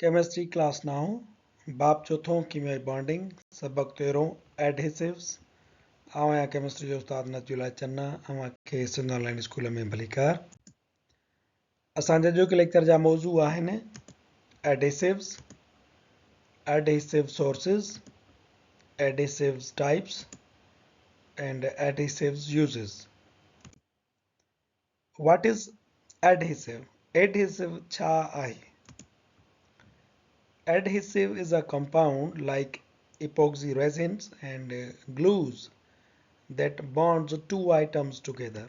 Chemistry class نائون، باب چوٿون ڪيميائي بانڊنگ، سبق تيرهون ايڊهيسوز، آئون آهيان ڪيمسٽري جو استاد نجي الله چنا، اوهان کي سنڌ آن لائين اسڪول ۾ ڀليڪار. اسان جي اڄوڪي ليڪچر جا موضوع آهن adhesives, adhesive sources, adhesives types and adhesives uses. What is adhesive? Adhesive ڇا آهي؟ Adhesive is a compound like epoxy resins and glues that bonds two items together.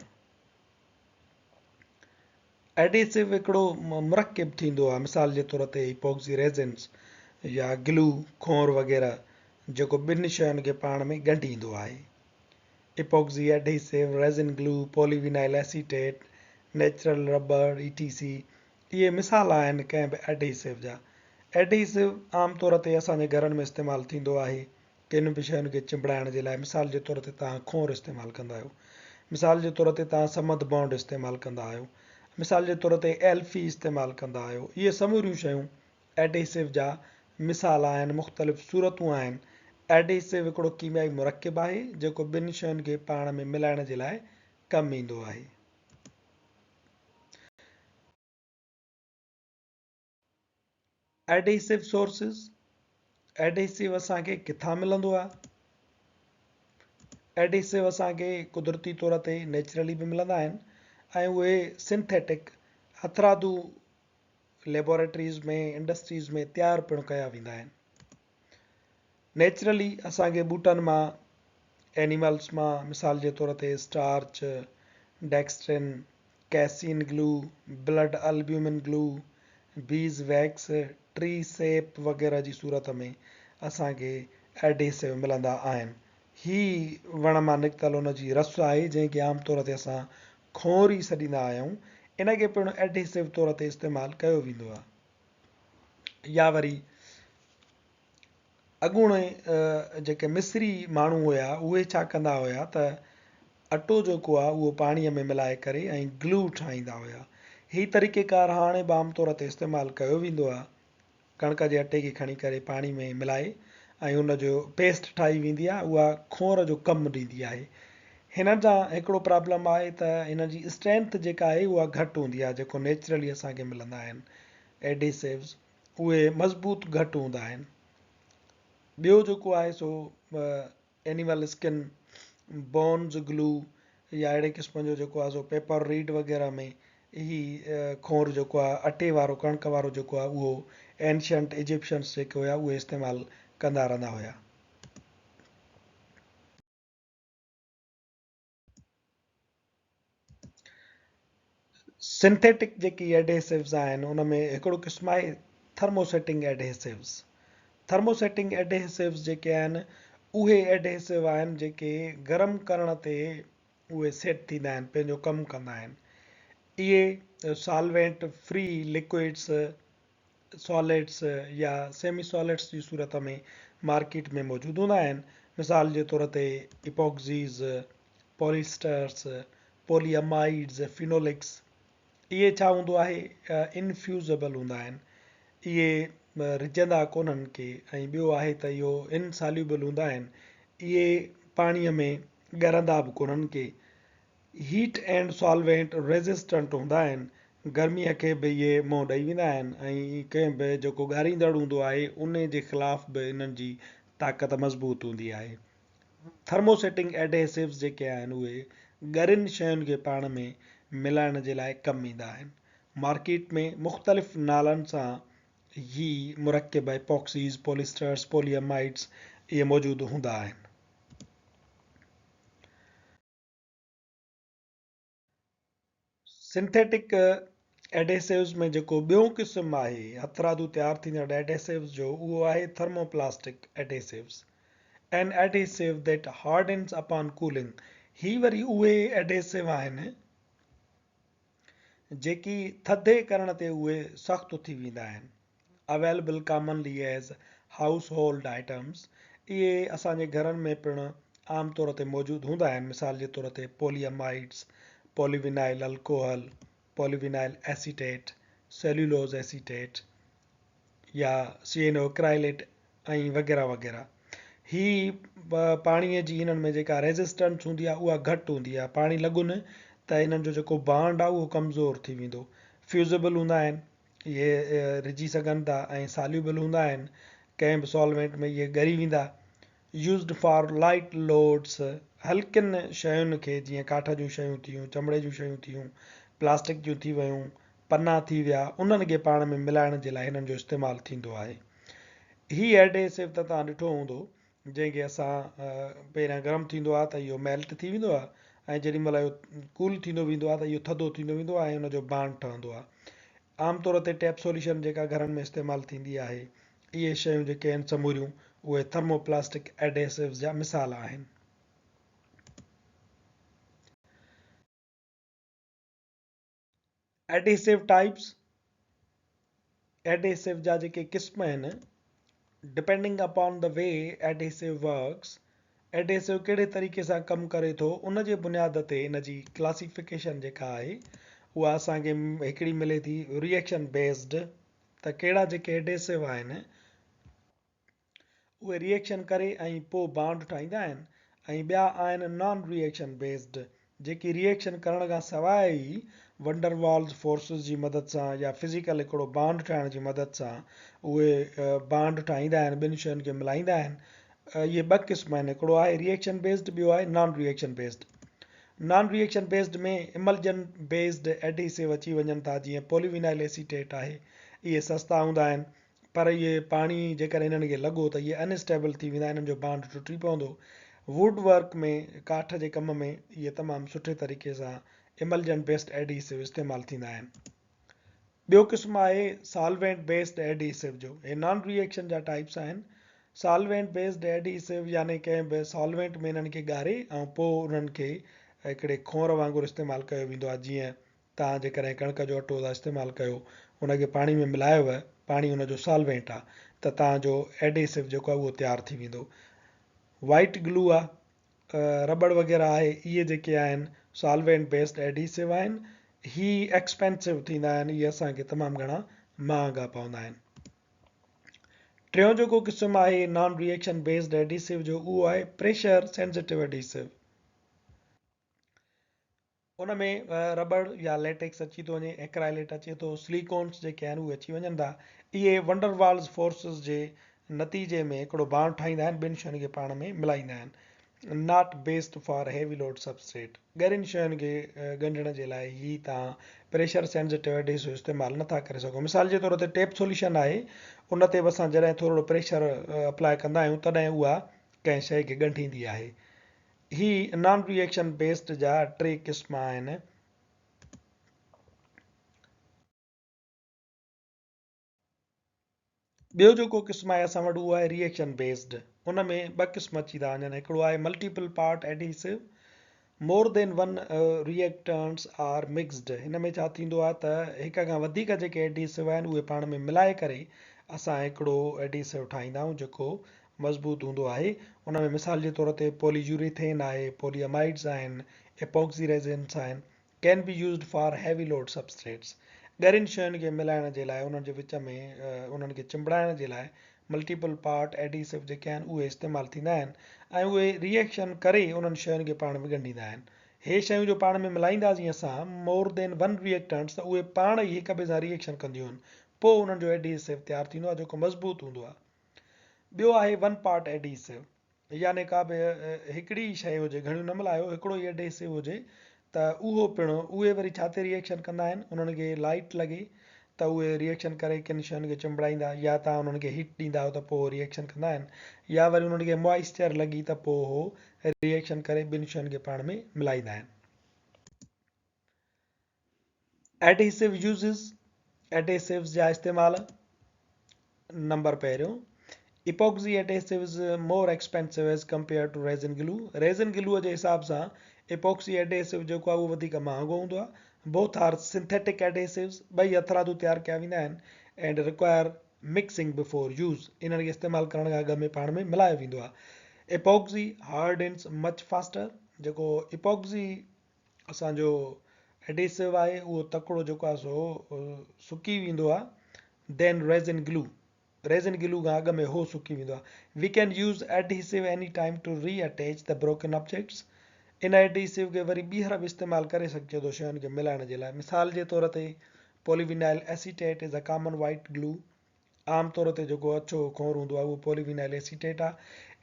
Adhesive هڪڙو مرڪب ٿيندو آهي مثال جي طور تي ايپوڪسي ريزنس يا گلو کونر وغيره جيڪو ٻن شين کي پاڻ ۾ ڳنڍيندو آهي. Epoxy adhesive, resin glue, polyvinyl acetate, natural rubber, E T C اهي مثال آهن ڪنهن به ايڊهيسو جا. ايڊهيسو عام طور تي اسان جي گهرن ۾ استعمال ٿيندو آهي ڪن به شين کي چنبڙائڻ جي لاء مثال جي طور تي توهان کونر استعمال ڪندا آهيو مثال جي طور تي توهان سمد بانڊ استعمال ڪندا آهيو مثال جي طور تي ايلفي استعمال ڪندا آهيو اهي سموريون شيون ايڊهيسو جا مثال آهن، مختلف صورتون آهن. ايڊهيسو هڪڙو ڪيميائي مرڪب آهي، جيڪو ٻن شين کي پاڻ ۾ ملائڻ جي لاء ڪم ايندو آهي. ايڊهيسو سورسز، ايڊهيسو اسان کي ڪٿان ملندو آهي؟ ايڊهيسو اسان کي قدرتي طور تي نيچرلي به ملندا آهن ۽ اهي سنٿيٽڪ، هٿرادو، ليبارٽريز ۾ انڊسٽريز ۾ تيار پڻ ڪيا ويندا آهن. نيچرلي اسان کي ٻوٽن مان اينيملس مان مثال جي طور تي starch, dextrin, casein glue, blood albumin glue, bees wax, tree sap وغيره جي صورت ۾ اسان کي ايڊهيسو ملندا آهن. هي وڻ مان نڪتل ان جي رس آهي جنهن کي عام طور تي اسان کونئري سڏيندا آهيون ان کي پڻ ايڊهيسو طور تي استعمال ڪيو ويندو آهي يا وري اڳوڻي جيڪي مصري ماڻهو هيا اهي ڇا ڪندا هيا ته اٽو جيڪو آهي اهو پاڻي ۾ ملائي ڪري ۽ گلو ٺاهيندا هيا هي طريقيڪار هاڻي به عام طور تي استعمال ڪيو ويندو آهي ڪڻڪ جي اٽي کي کڻي ڪري پاڻي ۾ ملائي ۽ ان جو پيسٽ ٺاهي ويندي آهي اها کونئر جو ڪم ڏيندي آهي. هن سان هڪڙو پرابلم آهي ته هن جي اسٽرينٿ جيڪا آهي اها گهٽ هوندي آهي جيڪو نيچرلي اسان کي ملندا آهن ايڊهيسوز اهي مضبوط گهٽ هوندا آهن. ٻيو جيڪو آهي سو اينيمل اسڪن، بونز گلو يا اهڙي قسم جو جيڪو آهي سو پيپر ريڊ وغيره ۾ هي کونر جيڪو آهي اٽي وارو ڪڻڪ وارو جيڪو آهي اهو اينشنٽ ايجپشنس جيڪي هيا اهي استعمال ڪندا رهندا هيا. سنٿيٽڪ جيڪي ايڊهيسوز آهن ان ۾ هڪڙو قسم آهي ٿرموسيٽنگ ايڊهيسوز. ٿرموسيٽنگ ايڊهيسوز جيڪي آهن اهي ايڊهيسو آهن جيڪي گرم ڪرڻ تي اهي سيٽ ٿيندا آهن پنهنجو ڪم ڪندا آهن. اهي سالوينٽ فري لڪوئڊس سالڊس يا سيمي سالڊس جي صورت ۾ مارڪيٽ ۾ موجود هوندا آهن. مثال جي طور تي ايپوڪسيز، پوليسٽرس، پولي امائيڊز، فينولڪس. اهي ڇا هوندو آهي انفيوزبل هوندا آهن. اهي رجندا ڪونهن ڪي ۽ ٻيو آهي ته اهو انساليوبل هوندا آهن. اهي پاڻي ۾ ڳرندا به ڪونهن ڪي. هيٽ اينڊ سالوينٽ ريزسٽنٽ هوندا آهن، گرميء کي به اهي منهن ڏئي ويندا آهن ۽ ڪنهن به جيڪو ڳاريندڙ هوندو آهي ان جي خلاف به انهن جي طاقت مضبوط هوندي آهي. ٿرموسيٽنگ ايڊهيسوز جيڪي آهن اهي ڳرين شين کي پاڻ ۾ ملائڻ جي لاء ڪم ايندا آهن. مارڪيٽ ۾ مختلف نالن سان هي مرڪب ايپوڪسيز، پوليسٽرس، پولي امائيڊز اهي موجود هوندا آهن. سنٿيٽڪ ايڊهيسوز ۾ جيڪو ٻيون قسم آهي هٿرادو تيار ٿيندڙ ايڊهيسوز جو اهو آهي thermoplastic adhesives An adhesive that hardens upon cooling هي وري اهي ايڊهيسو آهن جيڪي ٿڌي ڪرڻ تي اهي سخت ٿي ويندا آهن. Available commonly as household items اهي اسان جي گهرن ۾ پڻ عام طور تي موجود هوندا آهن مثال جي طور تي poly amides, poly vinyl alcohol, poly vinyl acetate, cellulose acetate يا سيئنو اڪرائليٽ ۽ وغيره وغيره. هي پاڻي جي هنن ۾ جيڪا ريزسٽنس هوندي آهي اها گهٽ هوندي آهي. پاڻي لڳن ته هنن جو جيڪو بانڊ آهي اهو ڪمزور ٿي ويندو. فيوزبل هوندا آهن، اهي رجي سگهن ٿا ۽ ساليوبل هوندا آهن، ڪنهن به سالوينٽ ۾ اهي ڳري ويندا. يوزڊ فار لائيٽ لوڊس، هلڪين شين کي جيئن ڪاٺ جون شيون ٿيون، چمڙي جون شيون ٿيون، پلاسٽڪ جون ٿي ويون، پنا ٿي ويا، انهن کي پاڻ ۾ ملائڻ جي لاء هنن جو استعمال ٿيندو آهي. هي ايڊهيسو ته توهان ڏٺو هوندو جنهن کي اسان پهريان گرم ٿيندو آهي ته اهو ميلٽ ٿي ويندو آهي ۽ جيڏي مهل اهو ڪول ٿيندو ويندو آهي ته اهو ٿڌو ٿيندو ويندو آهي ۽ ان جو بانڊ ٺهندو آهي. عام طور تي ٽيپ سوليوشن جيڪا گهرن ۾ استعمال ٿيندي آهي اهي شيون جيڪي آهن سموريون اهي ٿرموپلاسٽڪ ايڊهيسوز جا مثال آهن. ايڊهيسو ٽائپس، ايڊهيسو جا جيڪي قسم آهن، depending upon the way adhesive works, adhesive ڪهڙي طريقي سان ڪم ڪري ٿو ان جي بنياد تي ان جي ڪلاسيفڪيشن جيڪا آهي اها اسان کي هڪڙي ملي ٿي ريئيڪشن بيسڊ ته ڪهڙا جيڪي ايڊهيسو آهن اهي ري ايڪشن ڪري ۽ پوء بانڊ ٺاهيندا آهن ۽ ٻيا آهن نان ري ايڪشن بيسڊ جيڪي ري ايڪشن ڪرڻ کان سواء ئي ونڊر والز فورسز جي مدد سان يا فزيڪل هڪڙو بانڊ ٺاهڻ جي مدد سان اهي بانڊ ٺاهيندا آهن ٻن شين کي ملائيندا آهن. اهي ٻه قسم آهن هڪڙو آهي ري ايڪشن بيسڊ ٻيو آهي non reaction based. Non reaction based ۾ emulsion based adhesive اچي وڃن ٿا جيئن پولي وينائل ايسيٽيٽ آهي اهي سستا هوندا آهن پر اهي پاڻي جيڪڏهن انهن کي لڳو ته اهي ان اسٽيبل ٿي ويندا انهن جو بانڊ ٽٽي پوندو. ووڊ ورڪ ۾ ڪاٺ جي ڪم ۾ اهي تمام سٺي طريقي سان ايملجن بيسڊ ايڊهيسو استعمال ٿيندا آهن. ٻيو قسم آهي سالوينٽ بيسڊ ايڊهيسو جو. هي نان ري ايڪشن جا ٽائپس آهن. سالوينٽ بيسڊ ايڊهيسو يعني ڪنهن به سالوينٽ ۾ انهن کي ڳاري ۽ پوء انهن کي هڪڙي کونر وانگر استعمال ڪيو ويندو آهي جيئن توهان جيڪڏهن ڪڻڪ جو اٽو ٿا استعمال ڪيو ان کي پاڻي ۾ ملايو پاڻي ان جو سالوينٽ آهي ته توهان جو ايڊهيسو جيڪو آهي اهو تيار ٿي ويندو. وائيٽ گلو آهي رٻڙ وغيره آهي اهي جيڪي آهن سالوينٽ بيسڊ ايڊهيسو آهن هي ايڪسپينسو ٿيندا آهن اهي اسان کي تمام گهڻا مهانگا پوندا آهن. ٽيون جيڪو قسم آهي نان ري ايڪشن بيسڊ ايڊهيسو جو اهو آهي پريشر سينسيٽو ايڊهيسو. ان ۾ رٻڙ يا ليٽيڪس اچي ٿو وڃي، ايڪرائليٽ اچي ٿو، سليڪونس جيڪي آهن اهي اچي وڃن ٿا. اهي ونڊر والز فورسز جي نتيجي ۾ هڪڙو بانڊ ٺاهيندا آهن، ٻن شين کي پاڻ ۾ ملائيندا آهن. Not best for heavy load substrate ڳرين شين کي ڳنڍڻ جي لاء هي توهان پريشر سينسيٽو ايڊهيسو استعمال نٿا ڪري سگهو. مثال جي طور تي ٽيپ سوليوشن آهي ان تي به اسان جڏهن ٿورڙو پريشر اپلاء ڪندا آهيون تڏهن اها ڪنهن شيء کي ڳنڍيندي آهي. هي نان ري ايڪشن بيسڊ جا ٽي قسم آهن. ٻيو جيڪو قسم آهي اسان وٽ اهو آهي ري ايڪشن بيسڊ. ان ۾ ٻه قسم اچي ٿا وڃن هڪڙو آهي multiple part adhesive more than one reactants are mixed هن ۾ ڇا ٿيندو آهي ته هڪ کان وڌيڪ جيڪي ايڊهيسو آهن اهي پاڻ ۾ ملائي ڪري اسان هڪڙو ايڊهيسو ٺاهيندا آهيون جيڪو مضبوط هوندو آهي. ان ۾ مثال جي طور تي پولي يوريٿين آهي، پولي امائيڊز آهن، ايپوڪسي ريزنس آهن. Can be used for heavy load substrates ڳرين شين کي ملائڻ جي لاء انهن جي وچ ۾ انهن کي چنبڙائڻ جي لاء ملٽيپل پارٽ ايڊهيسو جيڪي آهن اهي استعمال ٿيندا آهن ۽ اهي ري ايڪشن ڪري انهن شين کي پاڻ ۾ ڳنڍيندا آهن. هي شيون جو پاڻ ۾ ملائينداسين اسان مور دين ون ري ايڪٽنٽس ته اهي پاڻ ئي هڪ ٻئي سان ري ايڪشن ڪنديون آهن پوء انهن جو ايڊهيسو تيار ٿيندو آهي جيڪو مضبوط هوندو آهي. ٻيو آهي ون پارٽ ايڊهيسو يعني ڪا به هڪڙي ئي شيء هجي گهڻيون نه ملايو هڪڙو ئي ايڊهيسو هجي ته اهو پڻ اهي وري ڇا تي ريئيڪشن ڪندا آهن انهن کي لائيٽ لڳي ته اهي ريئيڪشن ڪري ڪن شين کي چنبڙائيندا يا توهان انهن کي هيٽ ڏيندا آهيو ته پوء ريئيڪشن ڪندا آهن يا وري انهن کي موائسچر لڳي ته پوء هو ريئيڪشن ڪري ٻن شين کي پاڻ ۾ ملائيندا آهن. ايڊهيسو يوزز، ايڊهيسوز جا استعمال، نمبر پهريون، epoxy adhesives more expensive as compare to resin glue, resin glue جي حساب سان ايپوڪسي ايڊهيسو جيڪو آهي اهو وڌيڪ مهانگو هوندو آهي. بوٿ آر سنٿيٽڪ ايڊهيسوز، ٻئي هٿرادو تيار ڪيا ويندا آهن، and require mixing before use, انهن کي استعمال ڪرڻ کان اڳ ۾ پاڻ ۾ ملايو ويندو آهي. ايپوڪسي هارڊنس مچ فاسٽر، جيڪو ايپوڪسي اسان جو ايڊهيسو آهي اهو تڪڙو جيڪو آهي سو سڪي ويندو آهي دين ريزن گلو. ريزن گلو کان اڳ ۾ هو سڪي ويندو آهي. We can use adhesive any time to reattach the broken objects. ان ايڊهيسو کي وري ٻيهر به استعمال ڪري سگهجي ٿو شين کي ملائڻ جي لاء. مثال جي طور تي polyvinyl acetate is a common white glue. عام طور تي جيڪو اڇو کونر هوندو آهي اهو پولي وينائل ايسيٽيٽ آهي.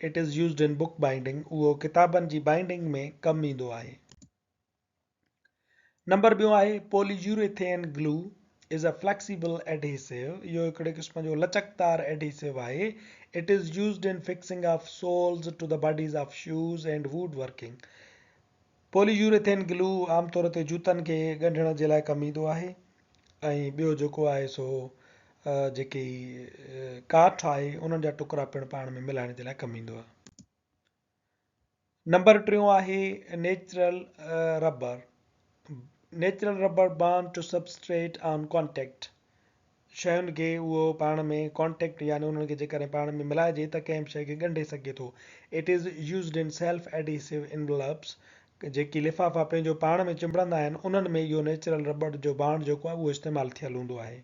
It is used in book binding. اهو ڪتابن جي بائنڊنگ ۾ ڪم ايندو آهي. نمبر ٻيون آهي polyurethane glue is a flexible adhesive اهو هڪڙي قسم جو لچڪدار ايڊهيسو آهي it is used in fixing of soles to the bodies of shoes and wood working polyurethane glue عام طور تي جوتن کي ڳنڍڻ جي لاء ڪم ايندو آهي ۽ ٻيو جيڪو آهي سو جيڪي ڪاٺ آهي انهن جا ٽڪرا پڻ پاڻ ۾ ملائڻ جي لاء ڪم ايندو آهي. نمبر ٽيون آهي natural rubber natural rubber bond to substrate on contact شين کي اهو پاڻ ۾ ڪانٽيڪٽ يعني انهن کي جيڪڏهن پاڻ ۾ ملائجي ته ڪنهن به شيء کي ڳنڍي سگهي ٿو it is used in self adhesive envelopes جيڪي لفافا پنهنجو پاڻ ۾ چنبڙندا آهن انهن ۾ اهو نيچرل ربڙ جو بانڊ جيڪو آهي اهو استعمال ٿيل هوندو آهي.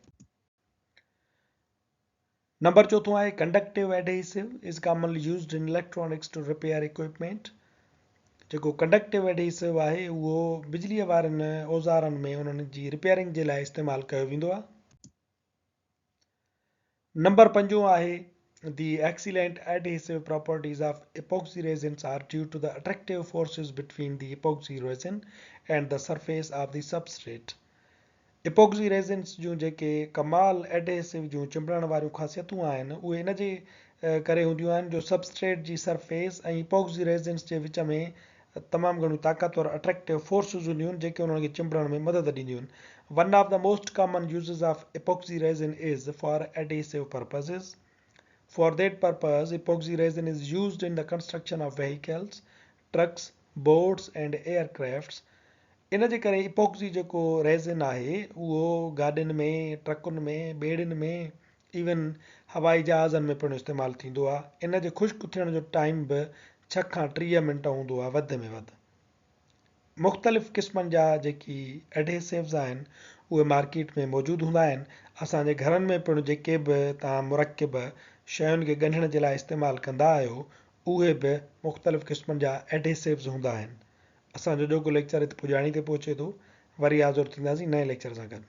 نمبر چوٿون آهي conductive adhesive is commonly used in electronics to repair equipment جيڪو ڪنڊڪٽو ايڊهيسو آهي اهو بجليء وارن اوزارن ۾ انهن جي رپيئرنگ جي لاء استعمال ڪيو ويندو آهي. نمبر پنجون آهي the excellent adhesive properties of epoxy resins are due to the attractive forces between the epoxy resin and the surface of the substrate epoxy resins جون جيڪي ڪمال ايڊهيسو جون چنبڙڻ واريون خاصيتون آهن اهي ان جي ڪري هونديون آهن جو سبسٽريٽ جي سرفيس ۽ ايپوڪسي ريزنس جي وچ ۾ تمام گهڻيون طاقتور اٽريڪٽو فورسز هونديون آهن جيڪي انهن کي چنبڙڻ ۾ مدد ڏينديون آهن. One of the most common uses of epoxy resin is for adhesive purposes. For that purpose epoxy resin is used in the construction of vehicles, trucks, boats and aircrafts ان جي ڪري ايپوڪسي جيڪو ريزن آهي اهو گاڏين ۾ ٽرڪن ۾ ٻيڙين ۾ ايون هوائي جهازن ۾ پڻ استعمال ٿيندو آهي ان جي خشڪ ٿيڻ جو ٽائيم به 6 کان 30 منٽ هوندو آهي وڌ ۾ وڌ مختلف قسمن جا جيڪي ايڊهيسوز آهن اهي مارڪيٽ ۾ موجود هوندا آهن اسان جي گهرن ۾ پڻ جيڪي به توهان مرڪب شين کي ڳنڍڻ جي لاء استعمال ڪندا آهيو اهي به مختلف قسمن جا ايڊهيسوز هوندا آهن. اسان جو اڄوڪو ليڪچر هت پڄاڻي تي پهچي ٿو. وري حاضر ٿينداسين نئين ليڪچر سان گڏ.